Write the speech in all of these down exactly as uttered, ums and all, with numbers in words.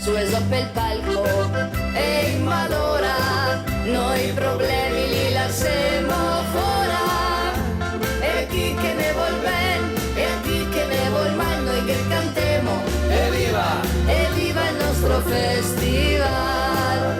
Su e zo pel palco, e in malora, noi i problemi li lasemo fora. E chi che ne vol ben, e chi che ne vol mal, noi ghe cantemo: eviva, eviva el nostro festival.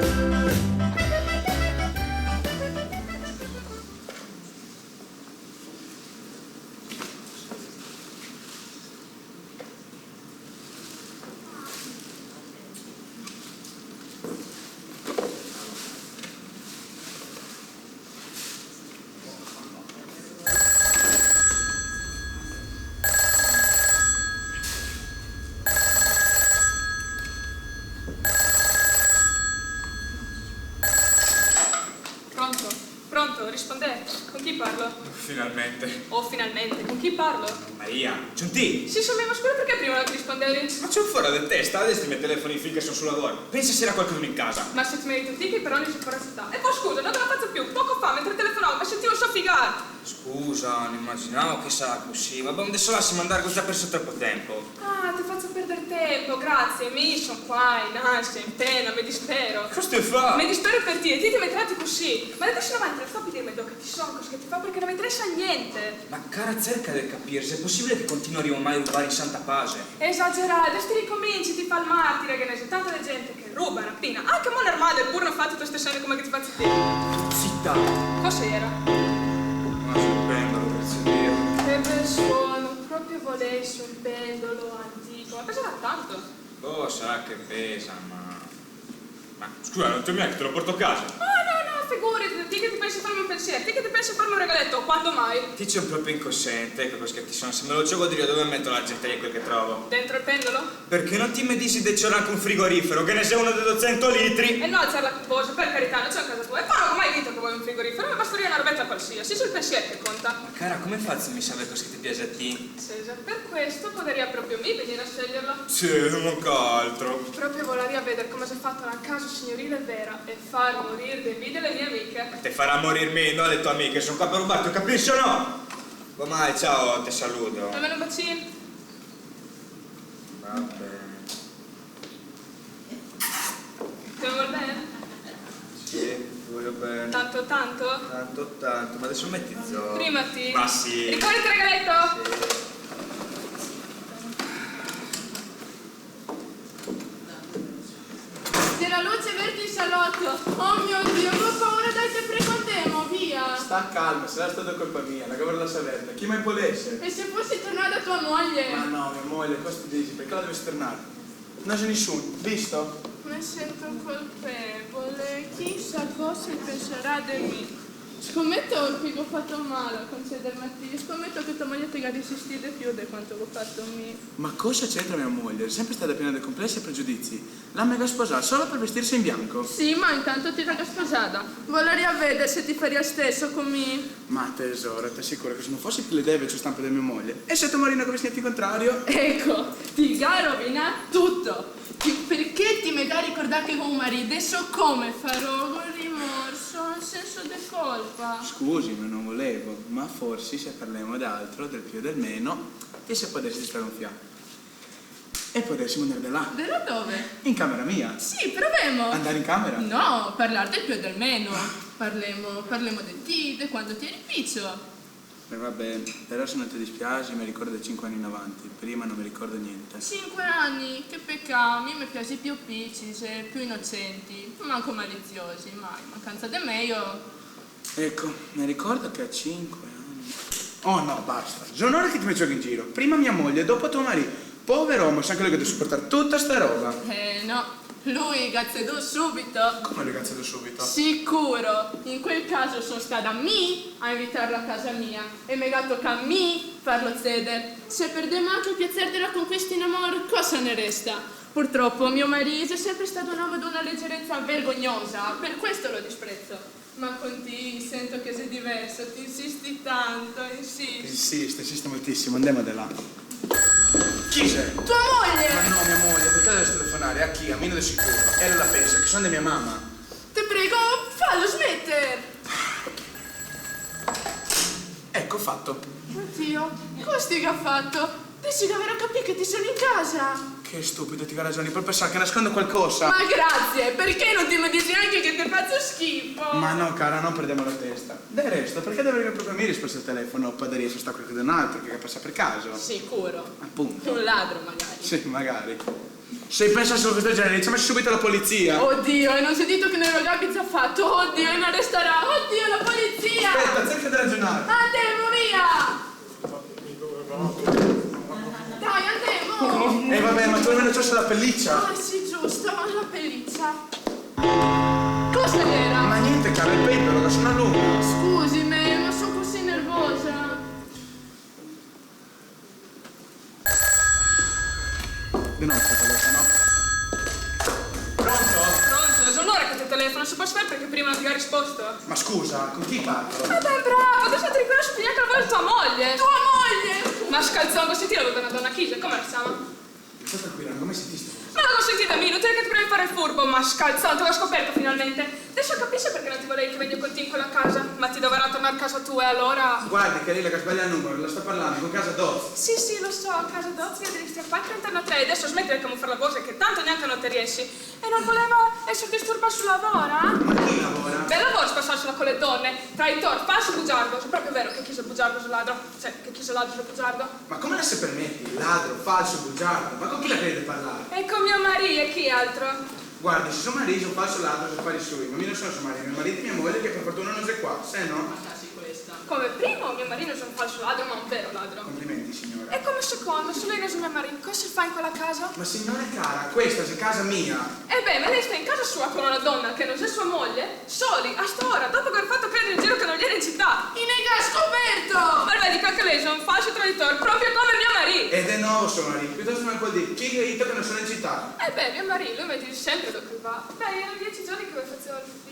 Pronto? Pronto? Rispondè. Con chi parlo? Finalmente. Oh, finalmente. Con chi parlo? Maria, ciò ti? Sì, son mi, ma scusa, parché prima no te rispondevi? Ma ciò, fora de testa, adeso ti me telefoni fin che son sul lavoro. Pensa se iera qualchedun in casa. Ma se te me ga dito ti che i paroni xe fora cità. E po scusa, no te la fazo più. Poco fa, mentre telefonavo, me sentivo sofigare. Scusa, no imaginavo che sarà cusì. Vabè, adeso lasemo andare, che go za perso tropo tempo. Ah, te fazo perder tempo, grazie. Mi son qua, in ansia, in pena, me dispero. Cosa te fa? Me dispero per ti, e ti te me trati cusì. Ma da deso in avanti no sta più dirme dove che ti son, cosa che ti fa, parché no me interesa gnente. Ma cara, cerca de capir, xe posibile che continuarimo mai a rubare in santa paxe? Esagerà, deso ti ricominci, ti fa el martire, che ghe ne xe tanta de gente che ruba, rapina, anca mo na armada, e pur no fa tute ste scene come che ti fazi ti. Zita! Cosa iera? Ma xe un pendolo, grazie a Dio. Che bel suono, proprio volessi un pendolo antico. Ma pesarà tanto? Boh, sarà che pesa, ma... Ma scusa, no te me che te lo porto a casa? Oh, no, no, figurati, ti che te pensi farme un pensiero, ti che te pensi farme un regaleto, quando mai? Ti son proprio incosciente, eco cosa che ti son, se me lo giogo drio, dove meto l'argenteria e quel che trovo? Dentro el pendolo? Parché no ti me disi de ciorare anca un frigorifero, che ghe ne xe uno de dosento litri? E no alzar la voce, par carità, no son a casa tua. E po no go mai dito che voio un frigorifero, me bastaria na robeta qualsiasi, xe el pensiero che conta. Ma cara, come fazo mi a saver cosa che te piaxe a ti? Cesar, par questo podaria proprio mi vegnir a sceglierlo. Sì, no manca altro. Proprio volaria veder come xe fato na casa signorile vera e far morir de invidia le mie amiche. Te farà morir mi, no le to amiche, son qua par rubarte, te capisi o no? Bon, mai, ciao, te saludo. Almeno un bacin. Va ben. Te vol ben? Sì, te voio ben. Tanto, tanto? Tanto, tanto. Ma deso meti zo. Prima ti. Ma sì. Ricordati el regaleto! Sì. Xe la luce verde in saloto. Oh mio Dio, go paura, dai, te prego, andemo, via. Sta calma, sarà stata colpa mia, la gavarò lasà verta. Chi mai pol eser? E se fose tornada tua moglie? Ma no, mia moglie, cosa te disi? Parché la dovesi tornar? No xe nisun, visto? Me sento colpevole, chisà cosa pensarà de mi. Scometo che go fato mal a concederme a ti, scometo che tua moglie te ga resistì de più de quanto go fato mi. Ma cosa c'entra mia moglie? Xe sempre stata piena de complesi e pregiudizi. La me ga sposà solo par vestirse in bianco. Sì, ma intanto ti la ga sposada. Volaria veder se ti faria steso con mi. Ma tesoro, te asicuro che se no fose par le idee vecio stampo de mia moglie, e se to marì no gavese gnente in contrario? Eco, ti ga rovinà tuto! Ti, parché ti me ga ricordà che go un marì? Deso come farò? Go el rimorso, el senso de colpa. Scusi, ma no volevo, ma forsi se parlemo d'altro, del più e del meno, ti se podesi distrare un fià. E podesimo andar de là. De là dove? In camera mia. Sì, provemo. Andar in camera? No, parlar del più e del meno. Parlemo, parlemo de ti, de quando ti eri picio. E va ben, però se no te dispiasi, me ricordo de cinque ani in avanti, prima no me ricordo gnente. Cinque ani? Che pecà, mi me piasi più pici, xe più inocenti, manco maliziosi, mai, mancanza de mejo. Eco, me ricordo che a cinque ani... Oh no, basta. Xe un'ora che ti me giochi in giro. Prima mia moglie, dopo tuo marì. Povero omo, sa anca lu che ga da soportar tuta sta roba. Eh, no. Lu ga cedù subito. Come lu ga cedù subito? Sicuro. In quel caso son stada mi a invitarlo a casa mia e me ga tocà a mi farlo ceder. Se perdemo anca el piaser de la conquista in amor, cosa ne resta? Purtropo mio marì xe sempre stà un omo de una legereza vergognosa, par questo lo disprezo. Ma con ti sento che xe diverso, ti insisti tanto, insisti. Insisto, insisto moltisimo, andemo de là. Chi xe? Tua moglie! Ma no, mia moglie, parché la devo telefonare? A chi? A mi no de sicuro. Ela la pensa che son de mia mama. Te prego, falo smeter! Eco, fato. Odio, cosa ti ga fato? Deso gavarò capì che ti son in casa. Che stupido, ti ga ragion, pol pensar che nascondo qualcosa. Ma grazie, perché non ti me dici anche che te faccio schifo? Ma no, cara, no perdemo la testa. Del resto, perché dovaria proprio mi rispondere al telefono? Podaria esar stà qualchedun altro che ga pasà per caso. Sicuro. Appunto. Un ladro, magari. Sì, magari. Se pensasimo a cose del genere, ciamemo subito la polizia. Oddio, e non si è detto che noi lo abbiamo già fatto. Oddio, e non resterà. Oddio, la polizia! Aspetta, cerca di ragionare. Andemo via! Dai, andemo! Eh, vabbè, ma tu almeno ciapa la pelliccia. Ah, sì, giusto, la pelliccia. Cosa era? Ma niente, cara, el pendolo, la so na lunga. Scusi, ma sono così nervosa. De novo, telefono. Pronto? Pronto? Xe un'ora che te telefono, se pol saver perché prima non ti ga risposto? Ma scusa, con chi parlo? Ma dai, bravo, adesso ti riconosci neanche la voce di tua moglie. Tua moglie! Ma scalzon, così ti lo dona donna Chisa, come la si ciama? Sta tranquilla, non l'ho mai sentista. Ma la go sentida mi, inutile che te provi a far el furbo, ma scalzon, te go scoperto finalmente. Adesso capisco perché non ti volevi che vegno con ti in quella casa, ma ti dovarà tornar casa tua, e allora... Guardi che lei la ga sbalià numero, la sta parlando con casa dos. Sì, sì, lo so, casa dos, che devi star qua, trenta e tre, adesso smetti di camufar la voce, che tanto neanche no te riesci. E non voleva essere disturbata sul lavoro, eh? Ma chi lavora? Bel lavoro spasarse con le donne, traditor, falso, bugiardo. Xe proprio vero che chi xe bugiardo xe ladro, cioè, che chi xe ladro xe bugiardo. Ma come la se permeti? Ladro, falso, bugiardo. Ma con chi la crede de parlar? E con mio marì, e chi altro? Guardi, se so marì xe un falso ladro, xe afari sui, ma mi no so so marì, mio marì xe mia moglie che per fortuna no xe qua, se no... Ma sa, sì, questa. Come, primo, mio marì no xe un falso ladro, ma un vero ladro. Complimenti, signora. E come secondo, se lui no xe mio marì, cosa fa in quella casa? Ma signora cara, questa xe casa mia. E beh, ma lei sta in casa sua con una donna che no xe sua moglie? Soli, a sta ora, dopo aver fato credere in giro che no l'era in cità. E ne ga scoperto! Ma vedi che anca lei xe un falso traditor, proprio come mio marì! E de novo so marì, piutosto me pol dir chi che ga dito che no so in cità? E beh, mio marì, lui me dixe sempre dove che el va. Beh, erano dieci giorni che me faceva el furbo.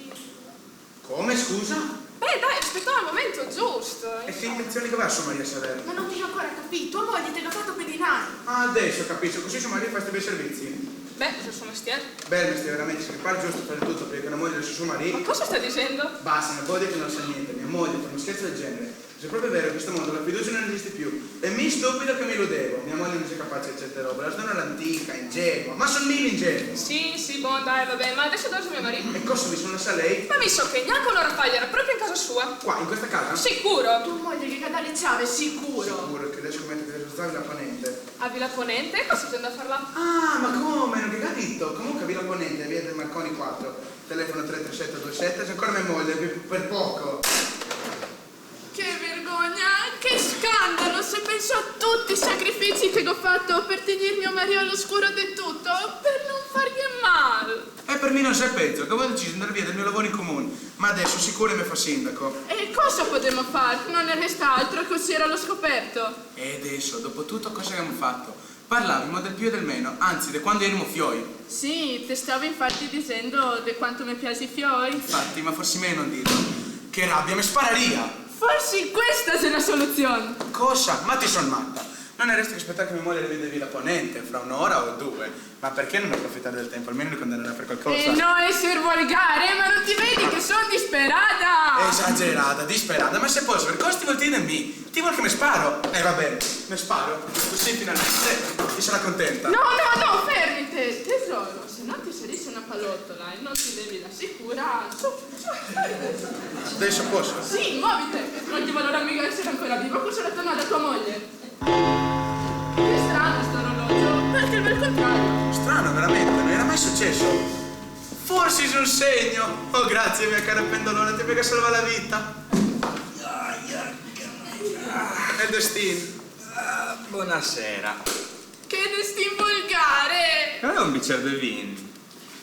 Come, scusa? Beh, dai, aspetavo el momento giusto. E che intenzioni che gaveva so marì a saver? Ma no te ga ancora capì, tua moglie te ga fato pedinare. Ah, adesso capiso, cusì so marì fa sti bei servizi. Beh, xe el so mestier. Bel mestier, veramente, se par giusto far de tuto par che la moglie de so marì. Ma cosa sta dixendo? Basta, no pol dir che no sa gnente, mia moglie fa un scherzo del genere. Xe proprio vero, in questo mondo la fiducia non esiste più. E mi stupido che me iludevo. Mia moglie no xe capace de certe robe, la xe dona all'antica, ingenua. Ma son mi l'ingenuo. Sì, sì, bon, dai, va ben, ma adesso dove xe mio marì? E cosa, mi so, no sa lei? Ma mi so che gnanca un'ora fa l'era proprio in casa sua. Qua, in questa casa? Sicuro! Tua moglie ghe ga dà le ciave, sicuro! Sicuro, che adesso scommetto che adesso sta a Villa Ponente. A Villa Ponente? Cosa xe andà a far là? Ah, ma come? No ghe ga dito? Comunque a Villa Ponente, via del Marconi quatro, telefono tre tre sette due sette, xe ancora mia moglie, per, per poco. Che vergogna, che scandalo, se penso a tuti i sacrifici che go fato per tegnir mio marì a l'oscuro de tuto, per no farghe mal. E per mi no xe pezo, che go deciso de andar via dal mio lavoro in comun, ma adeso sicuro me fa sindaco. E cosa podemo far? No ne resta altro, cusì l'era scoperto. E adeso, dopo tuto, cosa che gavemo fato? Parlavimo del più e del meno, anzi, de quando erimo fioi. Sì, te stavo infati dixendo de quanto me piaxe i fioi. Infati, ma forsi mejo no dirlo. Che rabia, me spararia! Forsi questa xe la soluzion! Cosa? Ma ti son mata? No ne resta che spetar che mia moglie rivi de Villa Ponente, fra un'ora o due. Ma perché no aprofitar del tenpo? Almeno li condanarà per qualcosa. E no eser volgare, ma no ti vedi che son disperada? Esagerada, disperada, ma se poso, cosa ti vol ti de mi? Ti vol che me sparo? Eh, va ben, me sparo. Cusì finalmente ti sarà contenta. No, no, no, fermite, tesoro, se no ti sarisi una palotola e no ti levi la sicura, su, su, fermite. Adeso poso? Sì, movite. No ti volarà miga eser ancora vivo co sarà tornada tua moglie. Che strano sto orologio, parché el va al contrario. Strano, veramente, no gera mai suceso. Forsi xe un segno. Oh, grazie, mia cara pendolona, ti me ga salvà la vita. Xe el destin. Ah, bonasera. Che destin volgare! E alora un bicer de vin?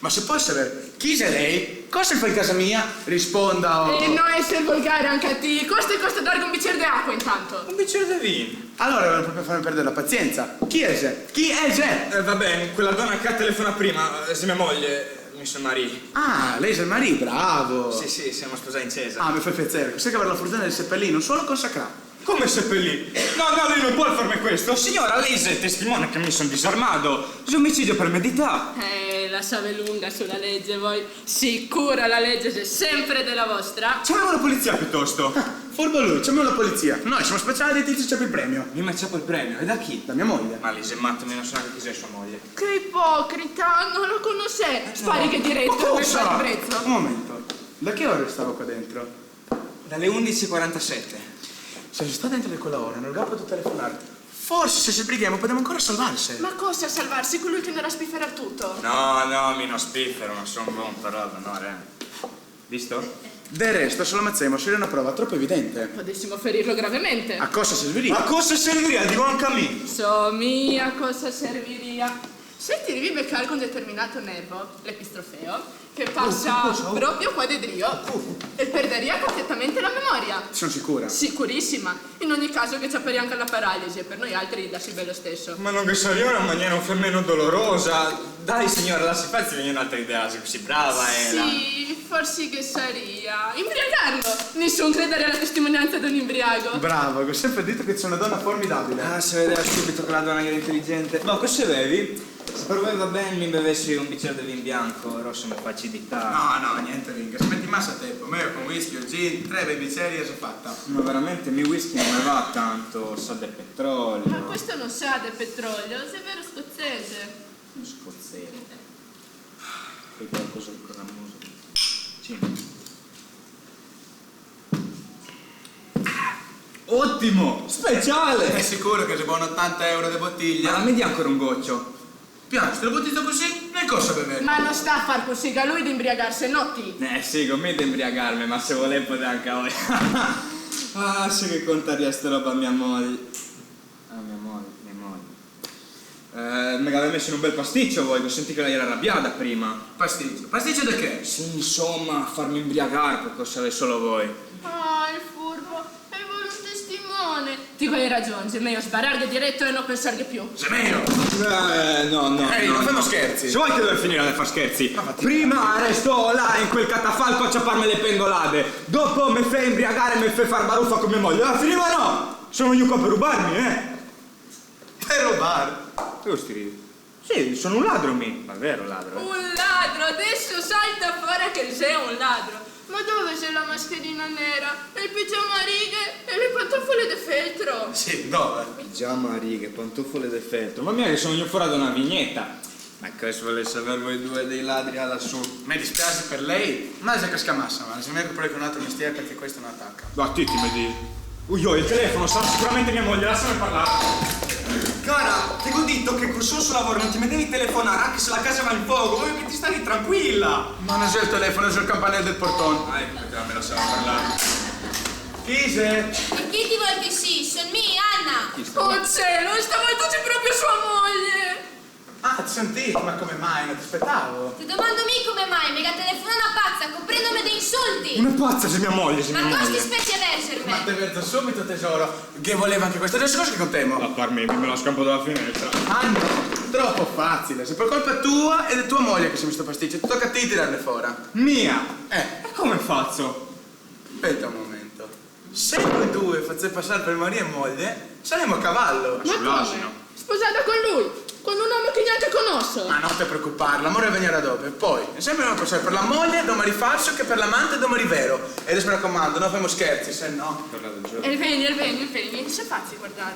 Ma se pol saver chi xe lei? Cosa fa in casa mia? Risponda, oh! E no eser volgare anca ti! Costa e costa darghe un bicer de acua intanto! Un bicer de vin? Alora vol proprio farme perder la pazienza! Chi xe? Chi xe? Eh, va ben, quela dona che ga telefonà prima, eh, xe mia moglie, mi so el marì. Ah, lei xe el marì, bravo! Sì, sì, semo sposai in cesa. Ah, me fa piaser, cusì che gavarò la fortuna de separli in un solo consacrà. Come sepelì? No, no, lei no pol farme questo. Siora, lei xe testimone che mi son disarmà. Xe omicidio premedità. Eh, la savè lunga su la lege, voi. Sicura la lege xe sempre de la vostra. Ciamemo la polizia piutosto. Ah, furbo lu, ciamemo la polizia. Noi semo speciali, ti te ciapi el premio. Mi me ciapo el premio? E da chi? Da mia moglie. Ma lei xe mato, mi no so gnanca chi xe sua moglie. Che ipocrita, no la conosè? Sparighe direto, no. Ma cosa? Fai el brezo. Un momento, da che ore stavo qua dentro? Dae undici e quarantasete. Se el xe stà dentro de quela ora, no el ga podù telefonar. Forse, se se sbrighemo, podemo ancora salvarse. Ma cosa salvarse? Quel lì che 'ndrà a spiferar tuto. No, no, mi no spifero, no son bon, però, no, re. Visto? Del resto, se lo amazemo, saria una prova tropo evidente. Podesimo ferirlo gravemente. A cosa serviria? A cosa serviria? Digo anca mi. So mi a cosa serviria. Se ti rivi a becar un determinato nervo, l'epistrofeo, che pasa proprio qua de drio, el perderia completamente la memoria. Son sicura? Sicurisima. In ogni caso ghe ciaparia anca la paralisi, e per noialtri la xe ben lo steso. Ma no ghe saria una maniera un fià meno dolorosa? Dai, siora, lasi far, se ghe vien un'altra idea, la xe cusì brava, eh, la... Sì, forsi ghe saria. Imbriagarlo! Nisun crederia a la testimonianza de un imbriago. Brava, go sempre dito che te si una dona formidabile. Ah, se vedeva subito che la dona era inteligente. Ma cosa bevi? Se per voi va ben, mi bevesi un bicer de vin bianco, roso me fa acidità. No, no, gnente vin, che se meti masa tempo, mejo con whisky o gin, tre bei biceri e xe fata. Ma veramente, mi whisky no me va tanto, sa de petrolio. Ma questo no sa de petrolio, xe vero scozese. Scozese. Poi qualcosa de cremoso. Sì. Otimo! Speciale! Xe sicuro che xe bon? Otanta euro de botiglia. Ma me dì ancora un gocio. Pian, se te lo buti cusì, no xe cosa bever. Ma no sta far cusì, ga lui de imbriagarse, no ti. Eh, sì, go mi de imbriagarme, ma se volè podè anca voi. Ah, se ghe contaria sta roba a mia moglie. Ah, mia moglie, mia moglie. Eh, me gavè meso in un bel pasticio, voi, go sentì che la iera rabiada prima. Pasticio? Pasticio de che? Sì, insoma, a farme imbriagar, par cosa savè solo voi. Ah, el furbo, el vol un testimone. Ti ghe rason, xe mejo sbararghe direto e no pensarghe più. Xe mejo! Eh, no, no, ehi, no, no femo scherzi. Se voi che dovè finir de far scherzi. Ma fati... Prima resto là in quel catafalco a ciaparme le pendolade, dopo me fè imbriagar e me fè far barufa co mia moglie. La finimo o no? Son vegnù qua par rubarme, eh? Par rubar? Cosa te ridi? Sì, son un ladro mi. Ma vero ladro, eh? Un ladro? Deso salta fora che xe un ladro. Ma dove xe la mascherina nera, el pigiama a righe e le pantofole de feltro? Sì, dove? Pigiama a righe, pantofole de feltro. Ma mi che son vegnù fora da na vigneta. Ma cosa volè saver voi due dei ladri là su? Me dispiasi par lei, ma xe cascà masa mal, xe mejo che provi un altro mestier parché questo no taca. Ma ti, ti me disi. Ui, ui, el telefono, sarà sicuramente mia moglie, lasame parlar. Cara, te go dito che co son sul lavoro no te me devi telefonar, anca se la casa va in fogo, vojo che te stai tranquila. Ma no xe el telefono, xe el campanel del porton. Ah, eco parché no me lasava parlar. Chi xe? E chi ti vol che sì? Son mi, Anna. Chi xe? Oh cielo, stavolta xe proprio sua moglie. Ah, te son ti? Ma come mai? No te spetavo. Te domando mi come mai, me ga telefonà na paza, coprenome de insulti! Una paza, xe mia moglie, xe mia moglie. Ma cosa te speti a vergerme? Ma te verzo subito, tesoro. Ghe voleva anca questo. Deso cosa che contemo? A par mi, mi me la scampo dala finestra. Ah, no, tropo fazile. Xe par colpa tua e de tua moglie che semo in sto pasticio. Te toca a ti tirarle fora. Mia? Eh. E come fazo? Speta un momento. Se voi due fazè pasar par marì e moglie, saremo a cavalo. Ma come? Sposada con lui? Con un omo che gnanca conoso? Ma no te preocupar, l'amor el vegnarà dopo. E poi, xe sempre mio par la moglie do marì falso che par l'amante do marì vero. E deso me racomando, no femo scherzi, se no... El vegna, el vegna, el vegna, se fazi guardar.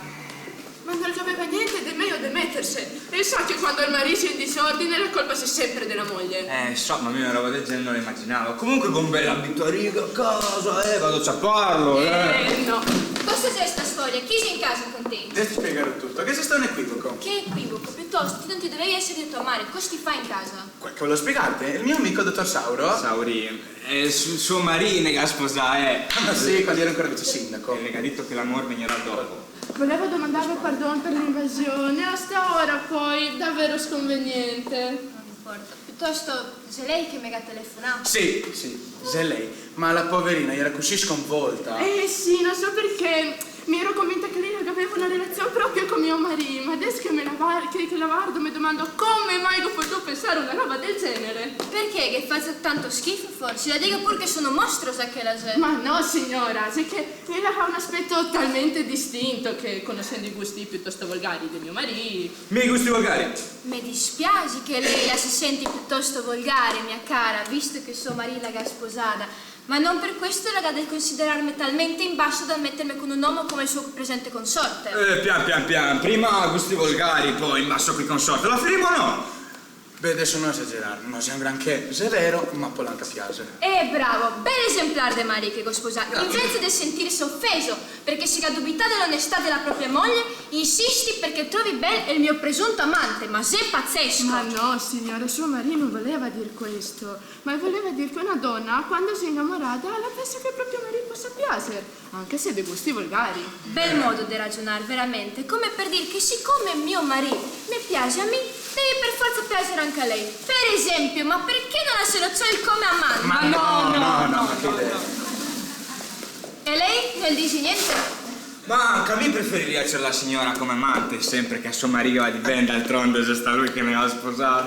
Ma no gaveva gnente de mejo de meterse. E sa che quando el marì xe in disordine, la colpa xe sempre de la moglie. Eh, insoma, mi una roba del genere no la imaginavo. Comunque, go un bel abito a righe a casa, eh, vado a ciaparlo, eh. Eh, no. Cosa xe sta storia? Chi xe in casa con te? Deso te spiegherò tuto. Ghe xe stà un equivoco. Che equivoco? Piutosto, ti no te dovevi eser drio tua mare, cosa ti fa in casa? Quel che volevo spiegarte, el mio amico dotor Sauro. Sauri, eh, su-, suo marì el ne ga sposà, eh. Ma sì, quando iero ancora vicesindaco. E el ne ga dito che l'amor vegnarà dopo. Volevo domandarve pardon par l'invasion, a sta ora poi, davero sconveniente. No me inporta. Piutosto, xe lei che me ga telefonà? Sì, sì, xe lei. Ma la poverina iera cusì sconvolta. Eh, sì, no so parché. Mi iero convinta che lei la gaveva una relazion proprio co mio marì, ma deso che me la var-, che, che la vardo, me domando come mai go podù pensar una roba del genere. Parché? Che fazo tanto schifo, forse? La digo pur che so un mostro, sa che la xe. Ma no, siora, xe che ela ga un aspeto talmente distinto che, conosendo i gusti piutosto volgari de mio marì. Miei gusti volgari? Me dispiasi che lei la se senti piutosto volgare, mia cara, visto che so marì la ga sposada, ma no per questo la ga de considerarme talmente in baso da meterme con un omo come el so presente consorte. Eh, pian, pian, pian. Prima gusti volgari, po' in baso coi consorte. La finimo o no? Beh, deso no esagerar, no xe un granché, xe vero, ma pol anca piaser. Eh, bravo, bel esemplar de marì che go sposà. Grazie. Invese de sentirse ofeso perché se ga dubità de l'onestà de la propria moglie, insisti perché trovi bel el mio presunto amante, ma xe pazesco. Ma no, siora, so marì no voleva dir questo, ma voleva dir che una dona, quando xe inamorada, la pensa che el proprio marì posa piaser. Anche se de gusti volgari. Bel modo de ragionar, veramente, come per dir che sicome mio marì me piase a mi, deve per forza piaser anca a lei. Per esempio, ma perché no la se lo ciol come amante? Ma no, no, no, ma che idea. E lei no disi gnente? Ma anca mi preferiria ciol la siora come amante, sempre che so marì va di ben, d'altronde xe sta lui che me ga sposà.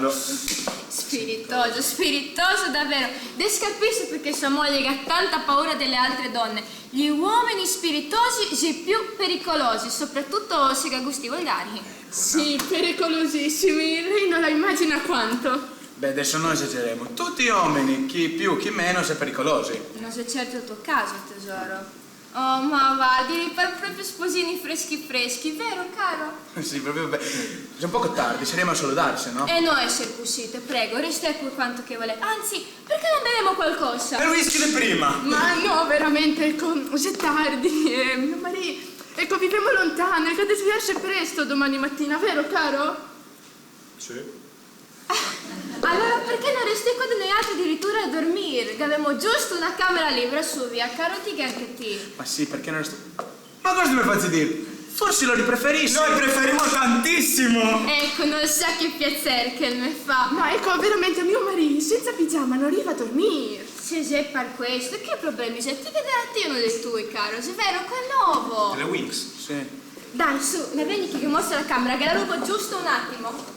Spiritoso, spiritoso davero. Deso capiso perché so moglie ga tanta paura de le altre done. Gli uomini spiritosi xe più pericolosi, sopratuto se ga gusti volgari. Sì, pericolosisimi, lei no la imagina quanto. Beh, deso no esageremo. Tuti i omeni, chi più, chi meno, xe pericolosi. No xe certo el to caso, tesoro. Oh, ma vardi, par proprio sposini freschi freschi, vero, caro? Sì, proprio, beh, xe un poco tardi, saremo a saludarse, no? E no eser cusì, te prego, restè pur quanto che volè. Anzi, perché no bevemo qualcosa? El whisky de prima! Ma no, veramente, eco, xe tardi, eh, mio marì, eco, vivemo lontano, el ga de svejarse presto domani matina, vero, caro? Sì. Alora, perché no restè qua de noialtri adiritura a dormir? Gavemo giusto una camera libera, su, via, caro, ti, anca ti. Ma sì, perché no restè? Ma cosa te me fazi dir? Forsi lori preferisi. Noi preferimo tantisimo! Eco, no sa che piaser che el me fa. Ma eco, veramente, mio marì senza pigiama no riva a dormir. Se xe par questo, che problemi xe? Ti che te la tien uno dei tui, caro, xe vero, quel novo. Dele Winx? Sì. Dai, su, ma vien che te mostro la camera, che la rubo giusto un atimo.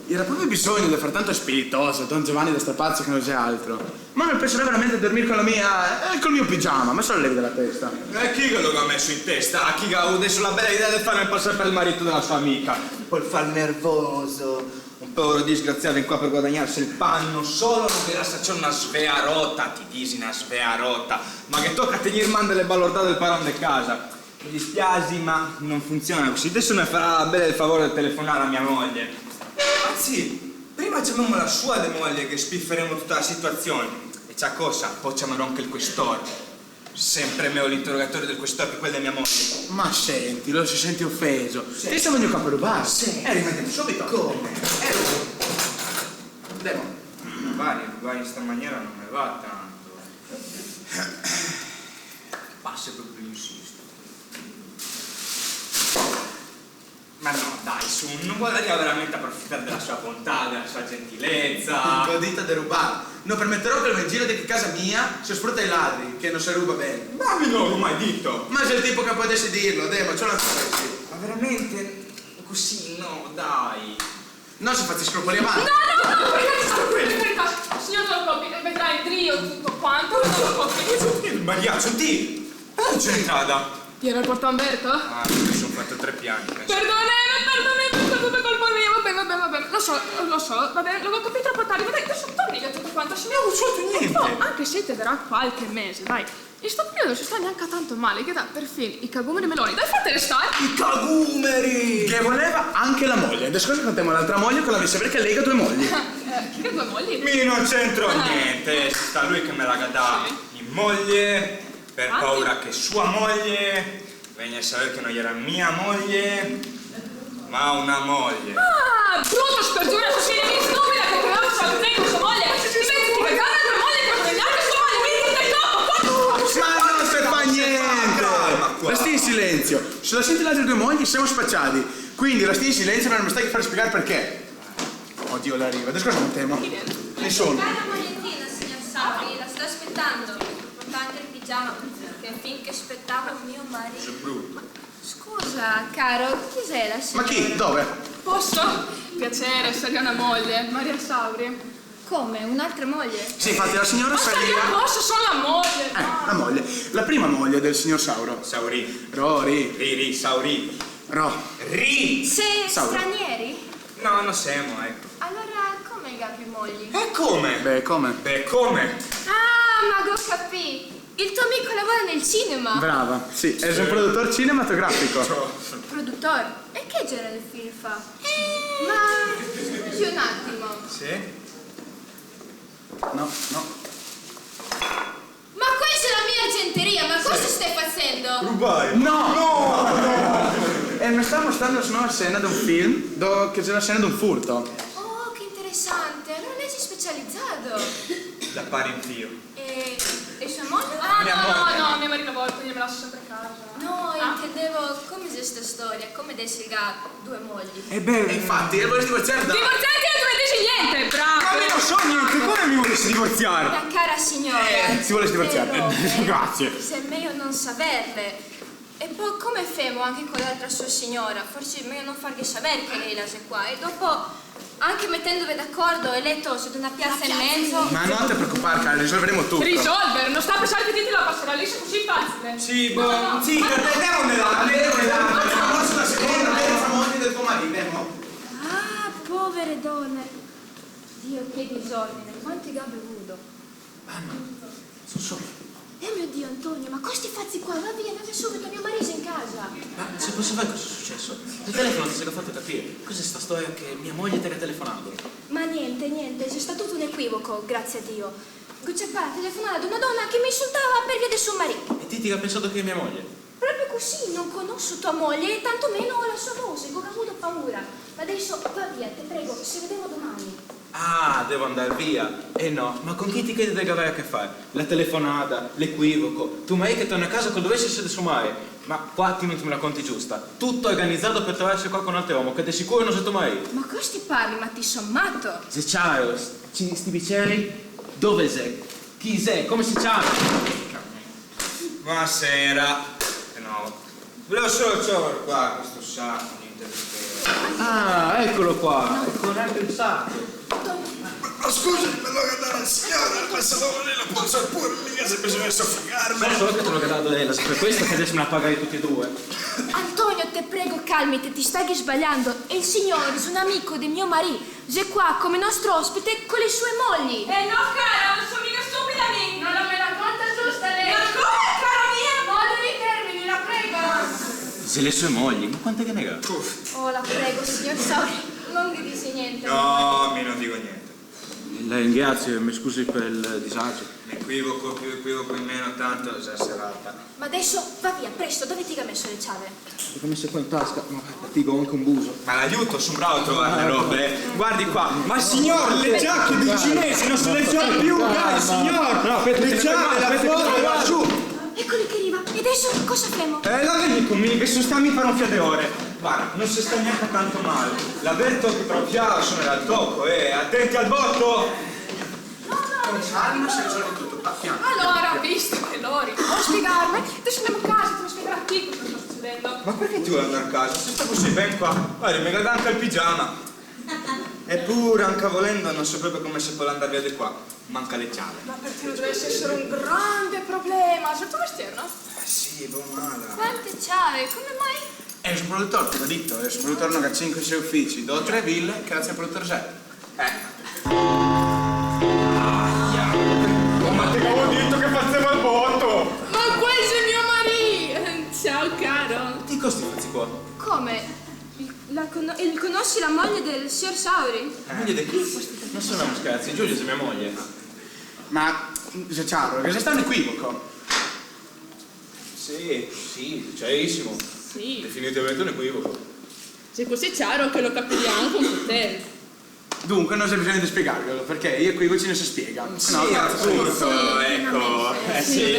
Iera proprio bisogno de far tanto spiritoso, don Giovanni, de strapazo che no xe altro. Ma no penserà veramente a dormir co la mia, eh, col mio pigiama, ma se lo levi dala testa. E chi che lo ga meso in testa? A chi che ga avuo deso la bela idea de farme pasar par el marito dela so amica? Pol far el nervoso. Un povero disgrazià vien qua par guadagnarse el pan, solo no ghe lasa ciò na svearota, ti disi na svearota, ma ghe toca tegnir man dele balordà del paron de casa. Me dispiasi, ma no funziona cusì. Deso me farà bel el favor de telefonar a mia moglie. Anzi, prima ciamemo la sua de moglie che spiferemo tuta la situazion. E ciò cosa, po ciamerò anca el questor. Sempre meo l'interogatorio del questore che quel de mia moglie. Ma senti, lo se senti ofeso. Sì. Ti semo vegnù qua par rubar? Sì. Eh, rimetemo subito. Come? Eh, lo... Andemo. Rubare, rubare in sta maniera no me va tanto. Ma se proprio insisto. Ma no, dai, su, no volarìa veramente aprofitar dela sua bontà, dela sua gentileza? Go dito de rubar. No permeterò che el me giri de casa mia, se sfruta i ladri, che no se ruba ben. Ma mi no lo go mai dito. Ma xe el tipo che podesi dirlo, demo, ciò la... Ma veramente? Cusì no, dai. No se fazi scrupoli, avanti. No, no, no, per carità, per carità. Signor Don Coppi, vedrà, drio tuto quanto, Don Coppi. Maria, senti. Dove xe entrada? Iera el porton verto? Ah, mi son fato tre piani, pensa. Perdoneme, perdoneme, xe tuto colpa mia. Va ben, va ben, va ben. Lo so, lo so, va ben, lo go capì tropo tardi. Ma dai, deso torni via tuto quanto, signor. No go risolto gnente. No, anca se te darà qualche mese, dai. In sto periodo no se sta gnanca tanto mal, che dà perfin i cagumeri e i meloni. Dai, fatele star. I cagumeri! Che voleva anca la moglie. Deso cosa contemo a l'altra moglie, che la me sa, parché lei ga due mogli. Eh, chi ga due mogli? Mi no c'entro gnente, xe sta lui che me la ga dà. Sì. Mi moglie, par paura che sua moglie vegna a saver che no iera mia moglie, ma una moglie. Ah, bruto spergiuro, asasino, mi stupida, che credevo che avevo sua moglie. Invese ti vedi la tua moglie che non è neanche sua moglie, mi ti tocco, porco! Ma no se fa gnente! Calma qua. Sta in silenzio. Se la senti le altre due mogli, semo spaciadi. Quindi sta in silenzio, ma no me stai far spiegar parché. Odio, la riva. Deso cosa contemo? Chi vien? Nesuni. Cara moglietina, signor Sauri, la sto aspetando. Porta anca el pigiama, che finché spetavo mio marì. Xe bruto. Scusa, caro, chi xe la siora? Ma chi? Dove? Poso? Piaser, sarìa una moglie, Maria Sauri. Come? Un'altra moglie? Sì, infatti la signora... Ma sta via, Saria, posso, sono la moglie. Eh, la moglie. La prima moglie del signor Sauro. Sauri. Rori. Ri, ri, Sauri. Ro. Ri. Sì, Sauro. Stranieri? No, no semo, ecco. Allora, come el ga più mogli? E come? Beh, come? Beh, come? Ah, ma go capì! El to amico lavora nel cinema! Brava, sì, el xe un produtor cinematografico. Produtor? E che genere de film fa? Ma, scusi un atimo. Sì? No, no. Ma questa xe la mia argenteria, ma cosa stai facendo? Rubai. No! No! No! Eh, me sta mostrando la sua scena de un film, do-, che xe la scena de un furto. Oh, che interesante! Allora lei si è specializzato! Da pari in fio. E, e sua moglie? Ah, mia no, moglie. No, no, mio marito a volte me lascia sempre a casa. No, intendevo come xe sta storia, come deso el ga due mogli. E beh, e infati, el vol divorziar da... Divorziar, ti no te me dixi gnente, bravo! Ma mi no so gnente, come mi volesi divorziar? Mia cara signora, eh, se vol divorziar. Certe robe, grazie, xe mejo no saverle. E po' come femo anca co l'altra sua signora? Forsi xe mejo no farghe saver che lei la xe qua. E dopo, anca metendove d'acordo, el leto xe de na piaza in mezo. Ma no te preocupar, cara, risolveremo tuto. Risolver? No sta pensar che ti te la pasarà liso cusì facile. Sì, boh, no, no. Sì, per te, andemo de là, andemo de là, andemo de là, andemo de là, andemo de là, andemo de là, andemo de là. Ah, povere done. Dio, che disordine, quanto che ga bevudo. Mamma, so solo. Eh, mio Dio, Antonio, ma cosa te fazi qua? Va via, va via subito, mio marito xe in casa. Ma se poso saver cosa xe suceso? El telefono te se ga fato capir. Cos'è sta storia che mia moglie te ga telefonà? Ma gnente, gnente, xe stà tuto un equivoco, grazie a Dio. Go ciapà la telefonada de na dona che me insultava per via de so marì. E ti te ga pensà che xe mia moglie? Proprio cusì, no conoso tua moglie e tanto meno la sua voce, go gavudo paura. Ma deso va via, te prego, se vedemo domani. Ah, devo andar via? Eh no, ma con chi ti credi de gaver a che far? La telefonada, l'equivoco, to marì che torna a casa co dovese esar de so mare. Ma qua ti no te me la conti giusta. Tuto organizà per trovarse qua con un altro omo, che de sicuro no xe to marì. Ma cosa te parli, ma ti son mato? Xe ciaro, sti, sti biceri, dove xe? Chi xe? Come se ciama? Buonasera. Eh, no. Volevo solo cior qua questo saco, niente di che. Ah, eccolo qua. Eco, anca el saco. Ma scusi, me lo ga dà la signora, ma se no lei la pol usar pure, mica se bisogna soffocarme. So solo che te lo ga dà lei, xe per questo che deso me la paghi tuti e due. Antonio, te prego, calmite, ti staghi sbaliando. El signor xe un amico de mio marì. Xe qua come nostro ospite co le sue mogli. Eh no, cara, no so mica stupida mi. No, no, me la conta giusta lei. Ma come, cara mia? Moderi i termini, la prego. Xe le sue mogli, ma quante che ne ga? Oh, la prego, signor Sauri, no ghe disi gnente. No, mi no digo gnente. La ringrazi, me scusi per el disagio. Un equivoco più, equivoco in meno, tanto xe serata. Ma deso va via, presto, dove ti ga meso le ciave? Le go mese qua in tasca, ma ti go anca un buso. Ma l'aiuto, son bravo a trovar le robe, eh. Guardi qua, ma signor, le giache dei cinesi no se le ciol più, dai, signor! No, speta, le ciave, speta, speta, speta, speta, su! Ecoli che riva, e deso cosa femo? Eh, la vegni con mi, che so stà mi par un fià de ore. Varda, no se sta gnanca tanto mal. L'averto che tra un fià sonerà el toco, eh, atenti al boto! Con calma se risolve tuto, pa-, pian, pian, pian. Alora, visto che lori no vol spiegarme, deso ndemo a casa, te lo spiegherò ti cosa sta sucedendo. Ma parché ti vol andar a casa? Se sta cusì ben qua. Varda, me ga dà anca el pigiama. Epure, anca volendo, no so proprio come se pol andar via de qua. Manca le ciave. Ma per ti no dovese esar un grande problema. Xe el to mestier, no? Eh sì, bon, mala. Quante ciave? Come mai? Eh, xe un produtor, te go dito, xe un produtor, no, che ga sinque, sie ufici, do, tre vile, che xe un produtor xe. Eh. Aia. Oh, ma te gavevo dito che fasevo el boto! Ma quel xe mio marì! Ciao, caro. Ti cosa te fazi qua? Come? La cono-, el conosi la moglie del sior Sauri? La moglie de chi? No so, no, scherzi, Giulia xe mia moglie. Ma, xe ciaro, che xe stà un equivoco. Sì, sì, ciarisimo. Sì. Definitivamente un equivoco. Xe cusì ciaro che lo capirìa anca un putel. Dunque, no xe bisogno de spiegarvelo, parché i equivoci no se spiega. Sì, no, cazzo, apunto, sì, eco. Eh, sì.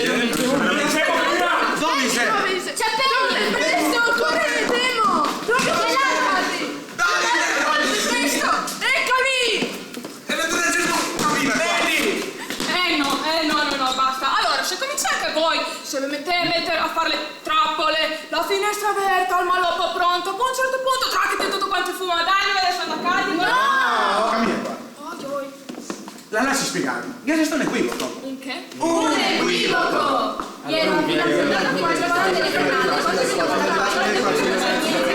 Dove xe? Ciapelo, presto, corre, ndemo! Proprio quela, quasi! Dai, dai, dai! Presto! Ecoli! E me torna giù, no, viva qua! Vedi? Eh no, eh no, no, no, basta. Alora, se cominsiè anca voi, se ve metè, metè a far le trapole, la finestra averta, el malopo pronto, po a un certo punto, tracchete tuto quanto fuma, dai, no ve lasè andar a casa, no! No! Oi, oi. La lasi spiegare, ghe xe sto un equivoco. Un che? Un equivoco! Iera un finanziamento qua, qua, telefonate, cosa si